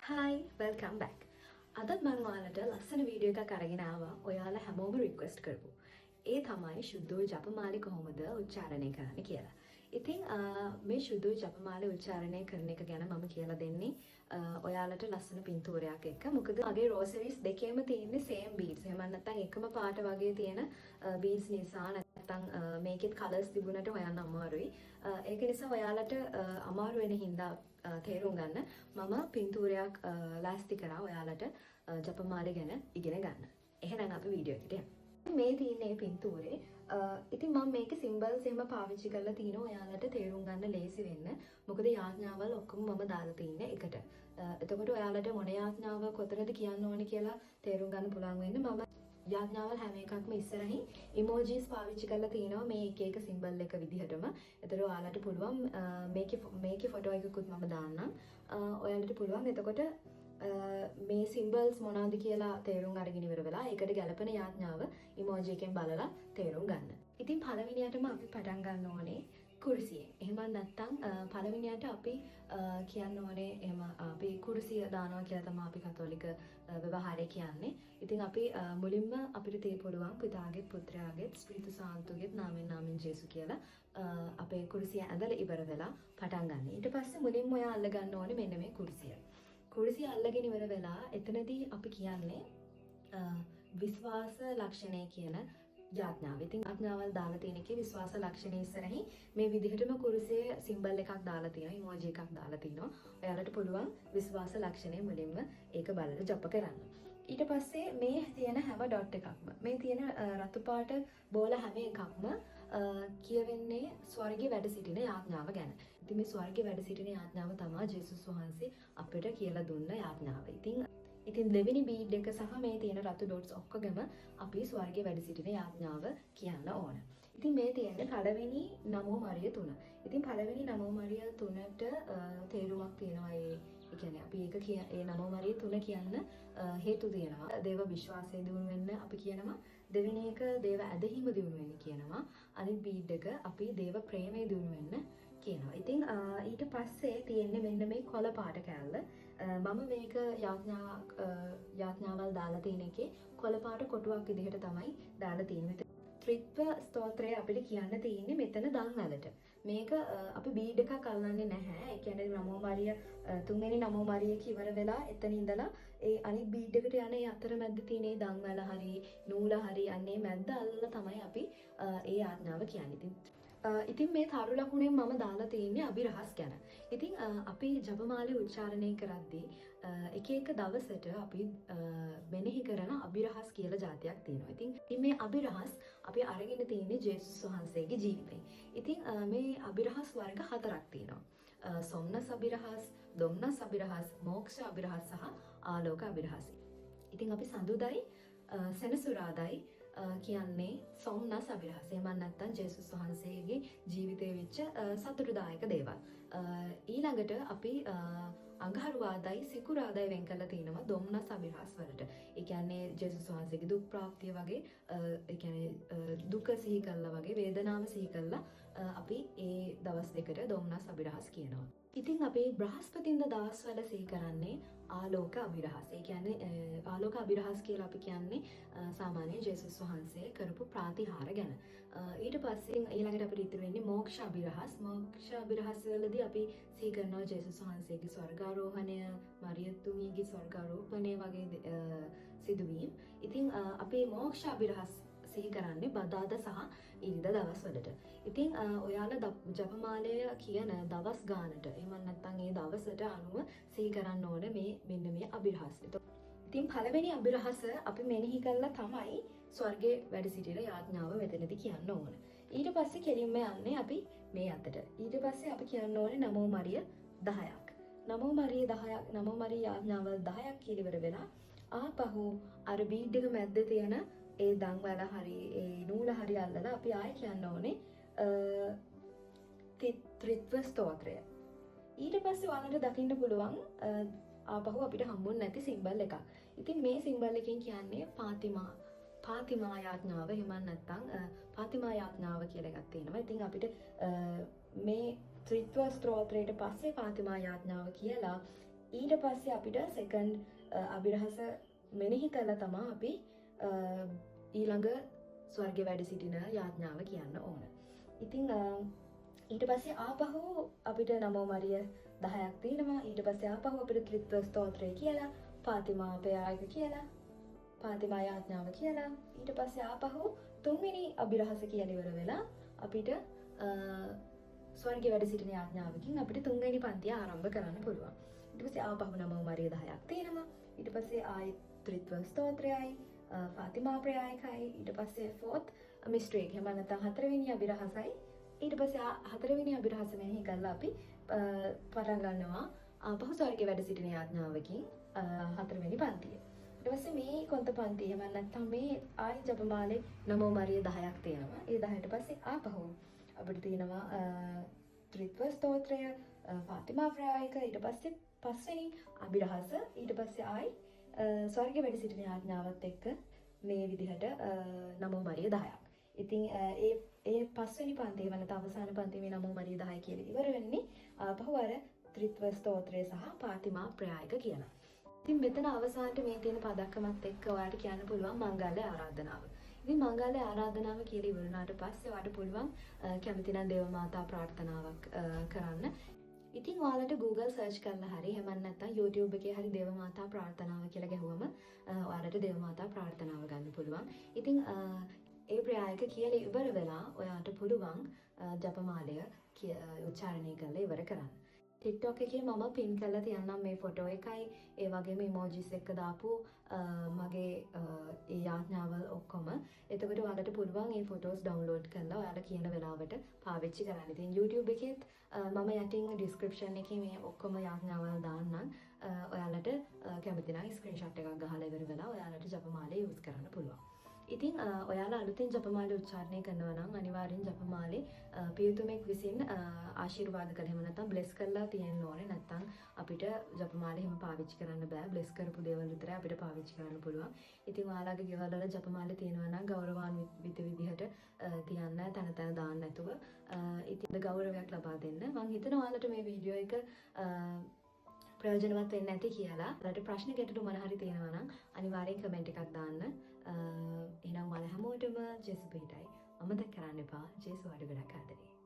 Hi, welcome back. අදත් මං ඔයාලට ලස්සන වීඩියෝ එකක් අරගෙන ආවා, ඔයාලා හැමෝම රික්වෙස්ට් කරපු. ඒ තමයි ශුද්ධ ජපමාලි කොහොමද උච්චාරණය කරන්න කියලා. ඉතින් මේ ශුද්ධ ජපමාලි උච්චාරණය කරන එක ගැන මම කියලා දෙන්නේ ඔයාලට ලස්සන පින්තූරයක් එක්ක. මොකද මගේ රෝසරිස් දෙකේම තියෙන්නේ සේම් බීඩ්ස්. එහෙම නැත්නම් එකම පාට වගේ තියෙන බීඩ්ස් නිසා, නැත්නම් මේකෙත් කලර්ස් තිබුණට හොයන්න අමාරුයි. ඒක නිසා ඔයාලට අමාරු වෙන හින්දා තේරුම් ගන්න මම පින්තූරයක් ලෑස්ති කරා ඔයාලට ජපමාලි ගැන ඉගෙන ගන්න. එහෙනම් අපි වීඩියෝ එකට යමු. මේ තියෙන්නේ පින්තූරේ. ඉතින් මම මේකේ සිම්බල්ස් එහෙම පාවිච්චි කරලා තිනවා ඔයාලට තේරුම් ගන්න ලේසි වෙන්න. මොකද යාඥාවල් ඔක්කොම මම දාලා තින්නේ එකට. එතකොට ඔයාලට මොන යාඥාව කොතනද කියන්න ඕනේ කියලා තේරුම් ගන්න පුළුවන් වෙන්න මම යාඥාවල් හැම එකක්ම ඉස්සරහින් ඉමෝජිස් පාවිච්චි කරලා තිනවා මේ එක එක සිම්බල් එක විදිහටම. එතකොට ඔයාලට පුළුවන් මේකේ මේකේ ෆොටෝ එකකුත් මම දාන්නම්. ඔයාලට පුළුවන් එතකොට මේ සිම්බල්ස් මොනවද කියලා තේරුම් අරගෙන ඉවර වෙලා ඒකට ගැලපෙන යාඥාව ඉමෝජි එකෙන් බලලා තේරුම් ගන්න. ඉතින් පළවෙනියටම අපි පටන් ගන්න ඕනේ කුරුසියෙන්. එහෙම නැත්නම් පළවෙනියට අපි කියන්න ඕනේ, එහෙම අපි කුරුසිය දානවා කියලා තමයි අපි කතෝලික ව්‍යවහාරය කියන්නේ. ඉතින් අපි මුලින්ම අපිට තේ පුළුවන් පිතාගේත් පුත්‍රයාගේත් ස්පිරිතු සාන්තුගේත් නාමෙන් නාමෙන් ජේසු කියලා අපේ කුරුසිය ඇඳලා ඉවර වෙලා පටන් ගන්න. ඊට පස්සේ මුලින්ම ඔයා අල්ල ගන්න ඕනේ මෙන්න මේ කුරුසිය. කුරුසිය අල්ලගෙන ඉවර වෙලා එතනදී අපි කියන්නේ විශ්වාස ලක්ෂණය කියන යාඥාව. ඉතින් යාඥාවල් දාලා තියෙන එකේ විශ්වාස ලක්ෂණය ඉස්සරහින් මේ විදිහටම කුරුසියේ සිම්බල් එකක් දාලා තියෙනවා, ඉමෝජි එකක් දාලා තියෙනවා. ඔයාලට පුළුවන් විශ්වාස ලක්ෂණය මුලින්ම ඒක බලලා ජප කරන්න. ඊට පස්සේ මේ තියෙන හැම ඩොට් එකක්ම, මේ තියෙන රතු පාට බෝල හැම එකක්ම කියවෙන්නේ ස්වර්ගයේ වැඩ සිටින යාඥාව ගැන. ඉතින් මේ ස්වර්ගයේ වැඩ සිටින යාඥාව තමයි ජේසුස් වහන්සේ අපිට කියලා දුන්න යාඥාව. ඉතින් ඉතින් දෙවෙනි බීඩ් එක සහ මේ තියෙන රතු ඩොට්ස් ඔක්කොගෙම අපි ස්වර්ගයේ වැඩ සිටින යාඥාව කියන්න ඕන. ඉතින් මේ තියෙන්නේ පළවෙනි නමෝ මරිය තුන. ඉතින් පළවෙනි නමෝ මරිය තුනට තේරුමක් තියෙනවා. ඒ ඒ කියන්නේ අපි ඒක කිය ඒ නමෝ මරිය තුන කියන්න හේතු තියෙනවා. දේව විශ්වාසය දියුණු වෙන්න අපි කියනවා. දෙවෙනි එක දේව ඇදහිීම දියුණු වෙන්න කියනවා. අනිත් බීඩ් එක අපි දේව ප්‍රේමය දියුණු වෙන්න කියනවා. ඉතින් ඊට පස්සේ තියෙන්නේ මෙන්න මේ කොළ පාට කෑල්ල. මම මේක යාඥාවල් දාලා තියෙන එකේ කොළ පාට කොටුවක් විදිහට තමයි දාලා තියෙන්නේ. ත්‍රිත්ව ස්තෝත්‍රය අපිට කියන්න තියෙන්නේ මෙතන දන්වලට. මේක අපි බීඩ් එකක් අල්ලන්නේ නැහැ. ඒ කියන්නේ නමෝ මරිය තුන්වෙනි නමෝ මරිය ඉවර වෙලා එතන ඉඳලා ඒ අනිත් බීඩ් එකට යන ඒ අතරමැද්ද තියෙන ඒ දන්වල හරි නූල හරි අන්නේ මැද්ද අල්ලලා තමයි අපි ඒ යාඥාව කියන්නේ. ඉතින් ඉතින් මේ තරු ලකුණෙන් මම දාලා තියෙන්නේ අභිරහස් ගැන. ඉතින් අපි ජපමාලි උච්චාරණය කරද්දී එක එක දවසට අපි මෙනෙහි කරන අභිරහස් කියලා ජාතියක් තියෙනවා. ඉතින් ඉතින් මේ අභිරහස් අපි අරගෙන තියෙන්නේ ජේසුස් වහන්සේගේ ජීවිතේ. ඉතින් මේ අභිරහස් වර්ග හතරක් තියෙනවා. සොම්නස් අභිරහස්, දොම්නස් අභිරහස්, මෝක්ෂ අභිරහස් සහ ආලෝක අභිරහස්. ඉතින් අපි සඳුදයි සෙනසුරාදයි කියන්නේ සොම්නස් අභිරහස්. එහෙම නැත්නම් ජේසුස් වහන්සේගේ ජීවිතේ වෙච්ච සතුටුදායක දේවල්. ඊළඟට අපි අඟහරුවාදයි සිකුරාදයි වෙන් කරලා තිනවා දොම්නස් අභිරහස් වලට. ඒ කියන්නේ ජේසුස් වහන්සේගේ දුක් ප්‍රාප්තිය වගේ, ඒ කියන්නේ දුක සිහි කළා වගේ, වේදනාව සිහි කළා අපි ඒ දවස් දෙකට දොම්නස් අභිරහස් කියනවා. ඉතින් අපි බ්‍රහස්පතින්ද දවස්වල සිහි කරන්නේ ආලෝක අභිරහස්. ඒ කියන්නේ ආලෝක අභිරහස් කියලා අපි කියන්නේ සාමාන්‍යයෙන් ජේසුස් වහන්සේ කරපු ප්‍රාතිහාර ගැන. ඊට පස්සේ ඊළඟට අපිට ඉතුරු වෙන්නේ මෝක්ෂ අභිරහස්. මෝක්ෂ අභිරහස් වලදී අපි සිහි කරනවා ජේසුස් වහන්සේගේ ස්වර්ගාරෝහණය, මරියතුමියගේ ස්වර්ගාරෝපණය වගේ සිදුවීම්. ඉතින් අපි මෝක්ෂ අභිරහස් සිහි කරන්නේ බදාදා සහ ඉරිදා දවස්වලට. ඉතින් ඔයාලා ජපමාලය කියන දවස් ගානට, එහෙම නැත්නම් ඒ දවසට අනුව සිහි කරන්න ඕන මේ මෙන්න මේ අභිරහස්. ඉතින් පළවෙනි අභිරහස අපි මෙනෙහි කළා තමයි ස්වර්ගයේ වැඩ සිටින යාඥාව මෙතනදී කියන්න ඕන. ඊට පස්සේ කෙලින්ම යන්නේ අපි මේ අතට. ඊට පස්සේ අපි කියන්න ඕනේ නමෝ මරිය 10ක්. නමෝ මරිය 10ක්, නමෝ මරිය යාඥාවල් 10ක් කියලා ඉවර වෙලා ආපහු අර බීඩ් එක මැද්දේ තියෙන ඒ දන්වැල හරි ඒ නූල හරි අල්ලලා අපි ආයෙ කියන්න ඕනේ ත්‍රිත්ව ස්තෝත්‍රය. ඊට පස්සේ ඔයාලට දකින්න පුළුවන් ආපහු අපිට හම්බුන්නේ නැති සිම්බල් එකක්. ඉතින් මේ සිම්බල් එකෙන් කියන්නේ පාතිමා පාතිමා යාඥාව, එහෙම නැත්නම් පාතිමා යාඥාව කියලා එකක් තියෙනවා. ඉතින් අපිට මේ ත්‍රිත්ව ස්තෝත්‍රයට පස්සේ පාතිමා යාඥාව කියලා ඊට පස්සේ අපිට සෙකන්ඩ් අභිරහස මෙනෙහි කළා තමා අපි ඊළඟ ස්වර්ගයේ වැඩ සිටින යාඥාව කියන්න ඕන. ඉතින් ඊට පස්සේ ආපහු අපිට නමෝ මරිය 10ක් තියෙනවා. ඊට පස්සේ ආපහු අපිට ත්‍රිත්ව ස්තෝත්‍රය කියලා, පාතිමා ප්‍රයාග කියලා, පාතිමා යාඥාව කියලා, ඊට පස්සේ ආපහු තුන්වෙනි අභිරහස කියලා ඉවර වෙලා අපිට ස්වර්ගයේ වැඩ සිටින යාඥාවකින් අපිට තුන්වෙනි පන්තිය ආරම්භ කරන්න පුළුවන්. ඊට පස්සේ ආපහු නමෝ මරිය 10ක් තියෙනවා. ඊට පස්සේ ආයෙත් ත්‍රිත්ව ස්තෝත්‍රයයි, ෆාතිමා ප්‍රයායකයි, ඊට පස්සේ ෆෝර්ත් මිස්ටරි එක. එහෙම නැත්නම් හතරවෙනි අභිරහසයි. ඊට පස්සේ හතරවෙනි අභිරහස මෙනෙහි කරලා අපි පටන් ගන්නවා ආපහු ස්වර්ගයේ වැඩ සිටින යාඥාවකින් හතරවෙනි පන්තිය. ඊට පස්සේ මේ කොන්ත පන්තිය, එහෙම නැත්නම් මේ ආයි ජපමාලේ නමෝ මරිය 10ක් තියෙනවා. ඒ 10ට පස්සේ ආපහු අපිට තියෙනවා ත්‍රිත්ව ස්තෝත්‍රය, ෆාතිමා ප්‍රයායක, ඊට පස්සේ පස්වෙනි අභිරහස, ඊට පස්සේ ආයි ස්වර්ගයේ වැඩ සිටින යාඥාවත් එක්ක මේ විදිහට නමෝ මරිය 10ක්. ඉතින් ඒ ඒ පස්වෙනි පන්තිය වන අවසාන පන්තියේ මේ නමෝ මරිය 10 කියලා ඉවර වෙන්නේ ආපහු අර ත්‍රිත්ව ස්තෝත්‍රය සහ පාතිමා ප්‍රයායක කියලා. ඉතින් මෙතන අවසානට මේ තියෙන පදක්කමත් එක්ක ඔයාලට කියන්න පුළුවන් මංගල්‍ය ආරාධනාව. ඉතින් මංගල්‍ය ආරාධනාව කියලා ඉවර වුණාට පස්සේ ඔයාලට පුළුවන් කැමති නම් දේව මාතා ප්‍රාර්ථනාවක් කරන්න. ඉතින් ඔයාලට Google search කරලා හරි එහෙම නැත්නම් YouTube එකේ හරි දේව මාතා ප්‍රාර්ථනාව කියලා ගැහුවම ඔයාලට දේව මාතා ප්‍රාර්ථනාව ගන්න පුළුවන්. ඉතින් ඒ ප්‍රයායක කියලා ඉවර වෙලා ඔයාට පුළුවන් ජපමාලය උච්චාරණය කරලා ඉවර කරන්න. TikTok එකේ මම පින් කරලා තියන්නම් මේ ෆොටෝ එකයි, ඒ වගේම ඉමෝජිස් එක්ක දාපු මගේ ඒ යාඥාවල් ඔක්කොම. එතකොට ඔයාලට පුළුවන් මේ ෆොටෝස් ඩවුන්ලෝඩ් කරලා ඔයාලා කියන වෙලාවට පාවිච්චි කරන්න. ඉතින් YouTube එකෙත් මම යටින් ඩිස්ක්‍රිප්ෂන් එකේ මේ ඔක්කොම යාඥාවල් දාන්නම්. ඔයාලට කැමති නම් ස්ක්‍රීන්ෂොට් එකක් ගහලා ඉවර වෙලා ඔයාලට ජපමාලය යූස් කරන්න පුළුවන්. ඉතින් ඔයාලා අලුතින් ජපමාලය උච්චාරණය කරනවා නම් අනිවාර්යෙන් ජපමාලේ පියතුමෙක් විසින් ආශිර්වාද කරලා, එහෙම නැත්නම් බ්ලෙස් කරලා තියෙන්න ඕනේ. නැත්නම් අපිට ජපමාලේ එහෙම පාවිච්චි කරන්න බෑ. බ්ලෙස් කරපු දේවල් විතරයි අපිට පාවිච්චි කරන්න පුළුවන්. ඉතින් ඔයාලගේ ගෙවල් වල ජපමාලේ තියෙනවා නම් ගෞරවාන්විත විදිහට තියන්න, තැන තැන දාන්න නැතුව. ඉතින් ගෞරවයක් ලබා දෙන්න. මං හිතනවා ඔයාලට මේ වීඩියෝ එක ප්‍රයෝජනවත් වෙන්න ඇති කියලා. ඔයාලට ප්‍රශ්න ගැටලු මොන හරි තියෙනවා නම් අනිවාර්යෙන් කමෙන්ට් එකක් දාන්න. එහෙනම් ඔයාලා හැමෝටම ජේසු පිහිටයි. අමතක කරන්න එපා. ජේසු ඔයාලට ගොඩක් ආදරේ.